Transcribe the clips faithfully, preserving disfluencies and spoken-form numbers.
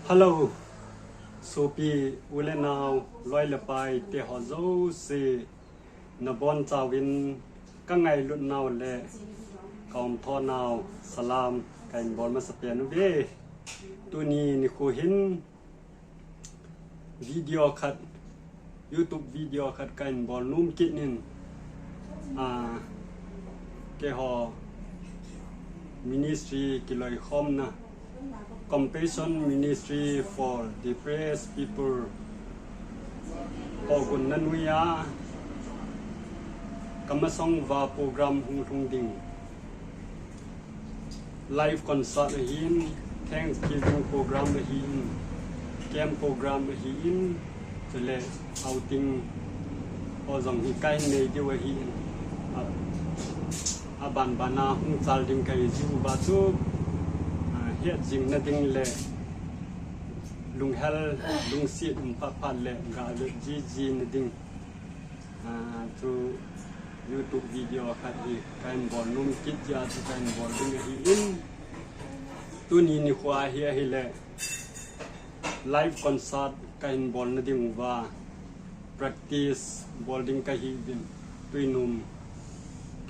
Hello, sopi u le nao, loi le pai te ho jouse, nabonchauvin ka ngailut nau le ka umtho nau salam ka hin bol masapen uve. Tuni nikho hin video khat, YouTube video khat ka hin bol nom kit in, ah, keiho ministry kiloikhomna, Compassion Ministry for Depressed People, Pogun na nuia, ka masang uva program hung lhung ding. Live concert ahin, Thanksgiving program ahin, camp program ahin, chule outing ho jong hi ka hin nei diu ahin. A, a ban ban a hung chal ding ka hi jiu va chu, a, het jing na ding le lunghel, lungset um phat phat le ga le ji ji na ding. Ah, chu YouTube video khat hi ka hin bol nom kit jeh a chu ka hin bol ding ahi in. Tuni nikho hi ahile live concert ka hin bol na ding uva practice bol ding ka hi uvin. Tuinum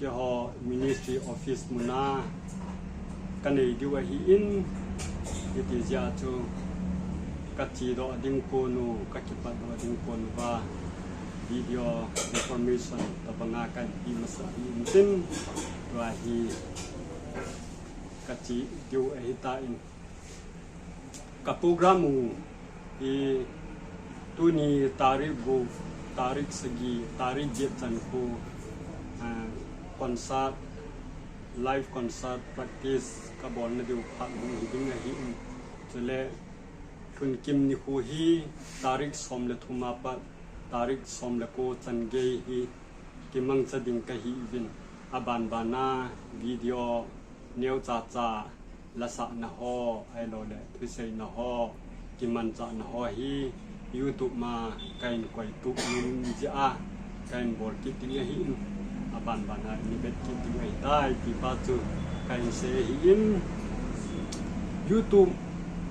keiho ministry office muna ka nei diu ahi in, hiti jeh a chu ka chedoh ding kon u, ka kipatdoh ding kon uva video information tabanga ka hin pe masa ahi in tin, tua hi ka che diu ahi tan. Ka program u hi tuni tarik gup, tarik sagi, tarik get chan khu, ah, concert, live concert practice ka bol na diu phat hung hi ding ahi in. Chule lhunkim nikho hi tarik som le thum a pat tarik som le ko chan gei hi kimangcha ding ka hi uvin. A ban ban a video neocha cha lasahna ho, ahilou le thuseina ho, kimanchahna ho hi YouTube ma ka hin koitup nom jeh a ka hin bol kit ding ahi in, a ban ban a hin vet kit ding ahi tai ti pa chu ka hin sei ahi in. YouTube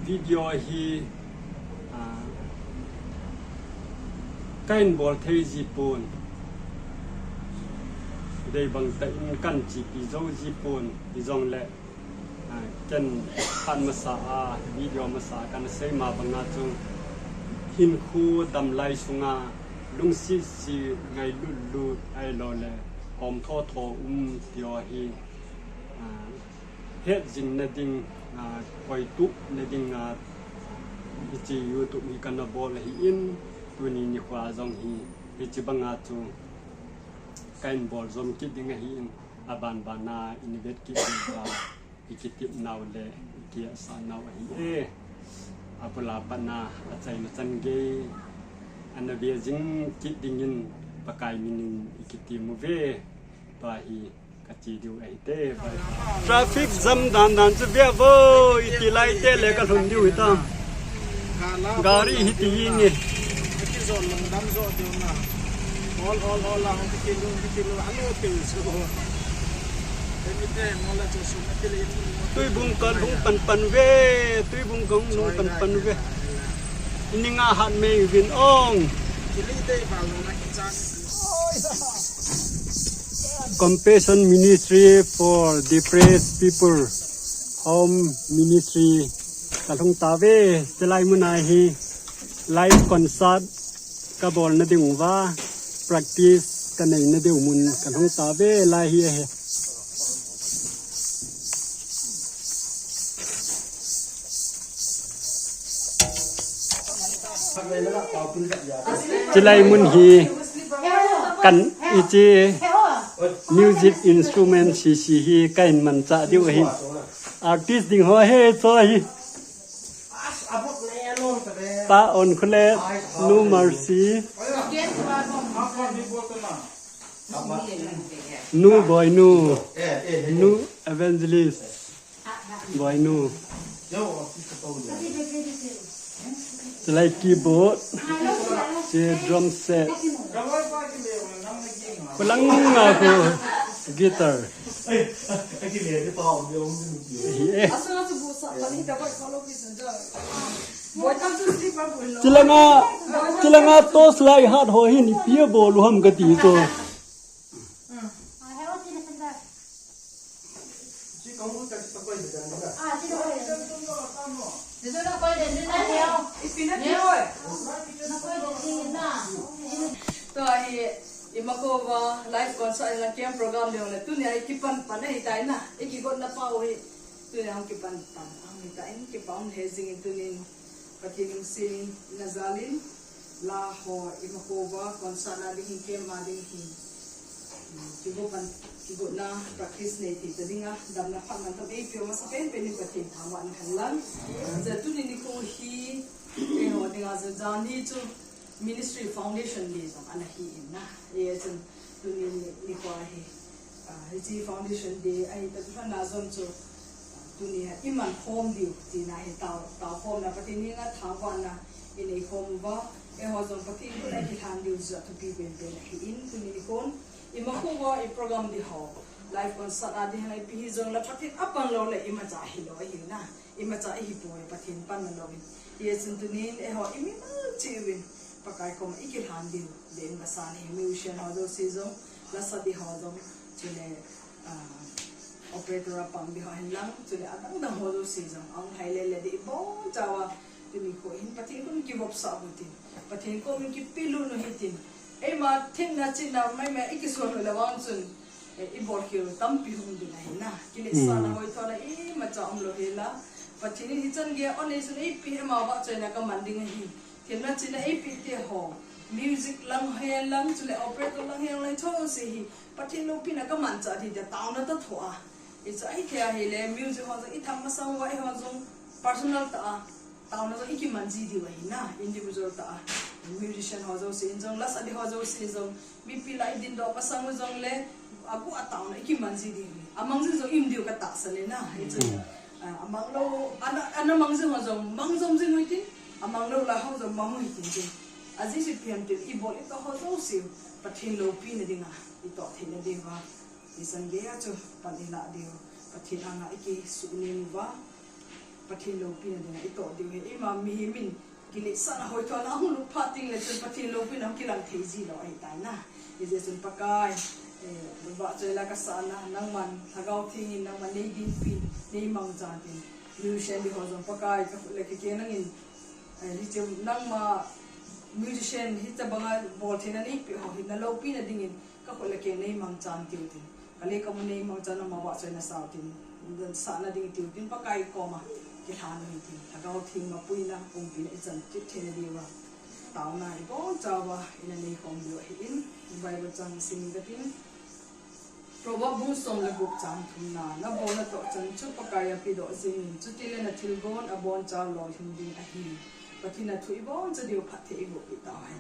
video hi, ah, ka hin bol thei ji pon, dei bang tah in ka hin chepi jou ji pon, hijongle, ah, ken phat masa a, video masa a ka na sei ma banga chu, hinkho damlai sunga lungset set, ngailut lut ahilou le hom tho tho um ti ho hi, ah, het jing na ding, ah, koitup na ding a, hiche YouTube hi ka na bol ahi in, tuni nikho a jong hi hiche banga chu ka hin bol jom kit ding ahi in, a ban ban a hin vet kit ding uva i kitep nau le i kiahsah nau ahi e. A bul a pat a achaina chan gei ana ve jing kit ding in Pakai min in i kitem uve. Tua hi ka che diu ahi te. Traffic jam dan dan chu ve vo, iti lai te le ka lhun diu hi ta. Gari hiti hi nge. Ol, ol, ol, la, hong kiti lu, hong kiti lu, anu, ti su. Tuibung ka lhung pan pan uve, Tuibung ka lhung pan pan uve. Ini nga hat mei uvin ong. Compassion Ministry for Depressed People, Home Ministry, ka lhung tauve, chulai mun a hi live concert ka bol na ding uva, practice ka nei na diu mun ka lhung tauve, lai hi ahi. Chulai mun hi kan hiche music instrument sese hi ka hin manchah diu ahi. Artist ding ho hi, cho hi. Pa Onkholet, Nu Mercy, Nu Boinu, Nu Evangelist Boinu. Chulai keyboard, che drum set. Khulang a khu guitar. Hi e. Chilanga, chilanga torch light hat ho hin ipi abol u ham kati chu. Tua hi, imakhova live concert la camp program ding le, tunia ikipan pan ahitai na, ikigotna pau hi, tunia hung kipan pan, hung hitai, kipan he jing in tunin. Pathen lungset na jalin, la ho imakhova concert na ding hi, camp na ding hi. Kigo pan, kigotna practice nei thei ta dinga, damna phatna tam eipe u masa penpen in Pathen thangvahna hen lang. Hijeh a tuni nikho hi, eiho dinga jong jan hi chu Ministry Foundation Day jong ana hi in na. Hijeh chun tuni nikho hi, ah, hiche Foundation Day ahi ta chu lhon a jong chu, ah, tuni a iman khom diu tina hi tao, tao khomna Pathen henga thangvahna inei khom uva, eiho jong Pathen khut a ikilhan diu chu athupi penpen ahi in tuni nikhon. Imakhova i program ding ho, live concert a ding hila ipi hijong le Pathen apang lou le imacha hilou ahi na. Imacha ihi poi Pathen panna louvin. Hijeh chun tunin eiho imimal cheh uvin Pakai koma ikilhan diu. Ding kasa ni musician ho jouse jong, lasa ding ho jong, chule, ah, operator a pang ding ho hen lang, chule adang dang ho jouse jong, ahung lhai le le ding ibon chauva, tuni nikho hin Pathen khut kivopsah u hitin, Pathen koma kipelut u hitin, eima themna chihna maimai ikison u le vang chun, eh, ibol khel u tampi hung ding ahi na, kiletsahna hoithona imacha umlou hela, Pathen in hichan geiya o nei chun eipe eima vahchoina kaman ding ahi, themna chihna eipe te ho, music lang hen lang, chule operator lang hen lang, jouse hi, Pathen loupina kamanchah ding tia taona toh thoh a. Hichu ahithei ahile, music ho jong itham masang uva, eiho jong personal tah a taona jong ikiman ji diu ahi na, individual tah a. Musician ho jouse in jong, lasa ding ho jouse in jong, mipi lah a idindoh masang u jongle, agu a taona ikiman ji diu ahi. Amang jing jong i um diu katahsan e na, hichu. Ah, amang lou, ana, ana mang jing ho jong, mang jom jing u hitin, amang lou lai ho jong, mang u hitin tin. Ajeh chu ipi ham itile, ibol itoh ho jouse, Pathen loupina dinga, itoh theina diuva. Hichan geiya chu pan ilah diu, Pathen anga ikisuhnem uva, Pathen loupina dinga itoh diu ahi. Eima mihem in kiletsahna hoithona ahung lut phat teng le chun Pathen loupina hung kilang thei ji lou ahitai na. Hijeh chun Pakai, eh, vahchoi la kasah na, nangman, Lhagao Theng in nangman nei dinpi, nei mangchan tin. Musician ding ho jong Pakai, kakhut le kakeng nangin, eh, hiche nangma musician hitabanga bol theina neipe ho hi naloupina dingin, kakhut le kakeng nei mangchan tiu tin. Kale kamu nei mangchan, nangma vahchoina sao tin. Sahna ding tiu tin, Pakai koma kilhan u hitin. Lhagao Theng mapuina, umpina ichan kit theina diuva, taona ibon chauva ina nei khom diu ahi in, Bible chang sim katin. Proverb bung som le gup chang thumna, nabol natoh chan chu Pakai a pedoh jingin, chutile nathilgon aboncha lolhing ding ahi. Pathen a thu iboncha diu phatthei eiboh peh tauhen.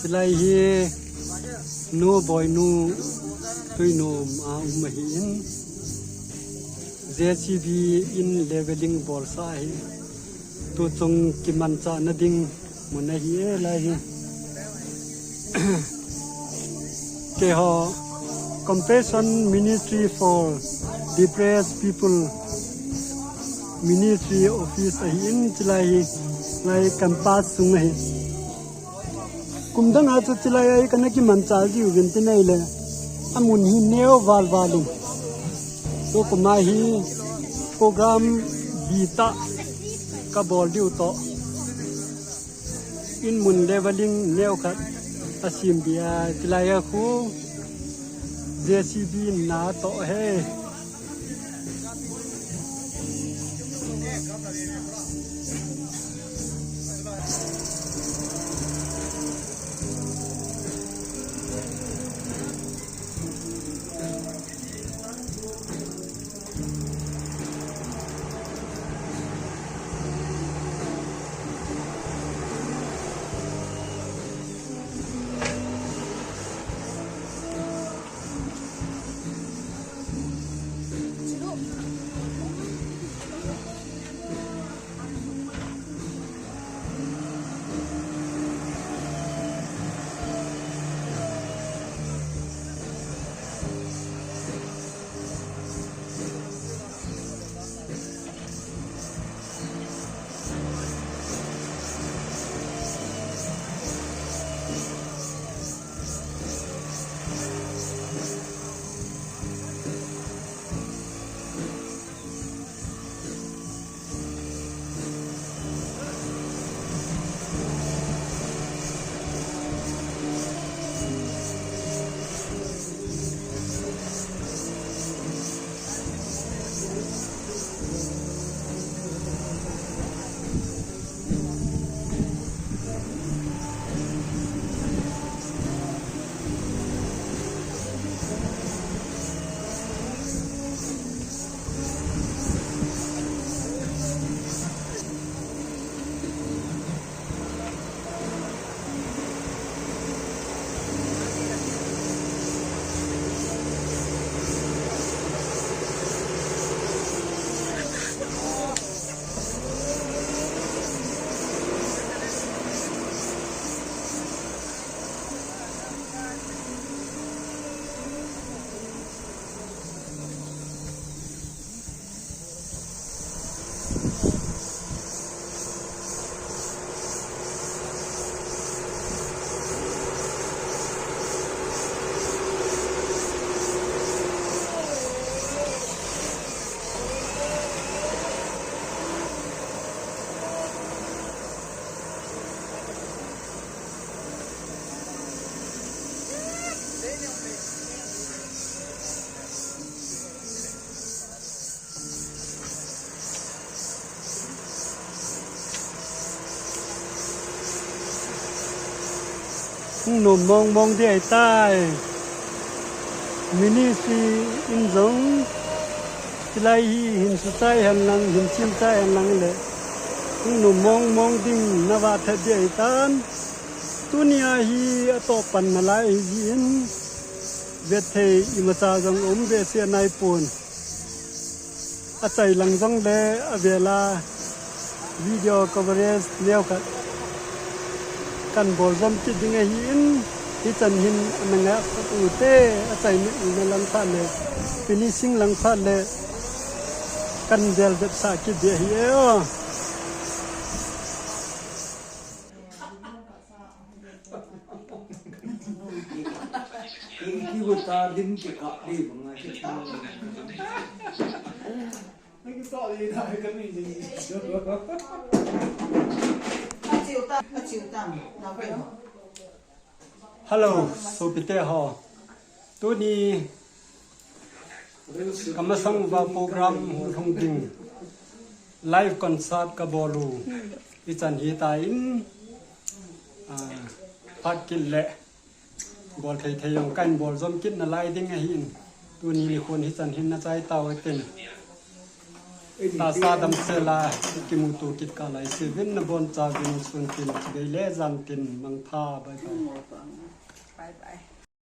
Hilai hi Nu Boinu Tuinom a um ahin, J C B in leveling bolsa ahi. Tuchung kimanchahna ding mun ahi e lai hi. Keiho Compassion Ministry for Depressed People Ministry Office ahin, chulai hi, lai campus sung ahi. Kum dang a chu chulai a hi kana kimanchah jiuvin tin ahile, amun hi neo val val in. Tukum a hi program hitah kabol diu toh, in mun leveling neo khat asem dia, chulai a khu J C B na toh he. Hung nom mong mong ding ahitai. Ministry in jong, hilai hi hin suchai hen lang, hin chimchai hen lang le, hung nom mong mong ding na vah thet ding ahitan. Tunia hi atoh pan nalai ahi jin, vet thei imacha jong um behseh naipon. Achai lang jong le avela video coverage neo khat kan bol jom kit ding ahin, hichan hin ana ngah khat u te, achaina lang phat le, finishing lang phat le kan vel vetsah kit ding ahi e o. Hello, sopite ho. Tuni kamasang uva program hung lhung ding live concert kabol u hichan hitan, ah, phat kit le bol thei thei jong kahin bol jom kit nalai ding ahin, tuni nikhon hichan hin nachai tau hitin. Tahsa damsel a kimuto kit kah lai seuvin nabonchauvin suntin chibai le jantin mangpha, bye bye. Bye bye.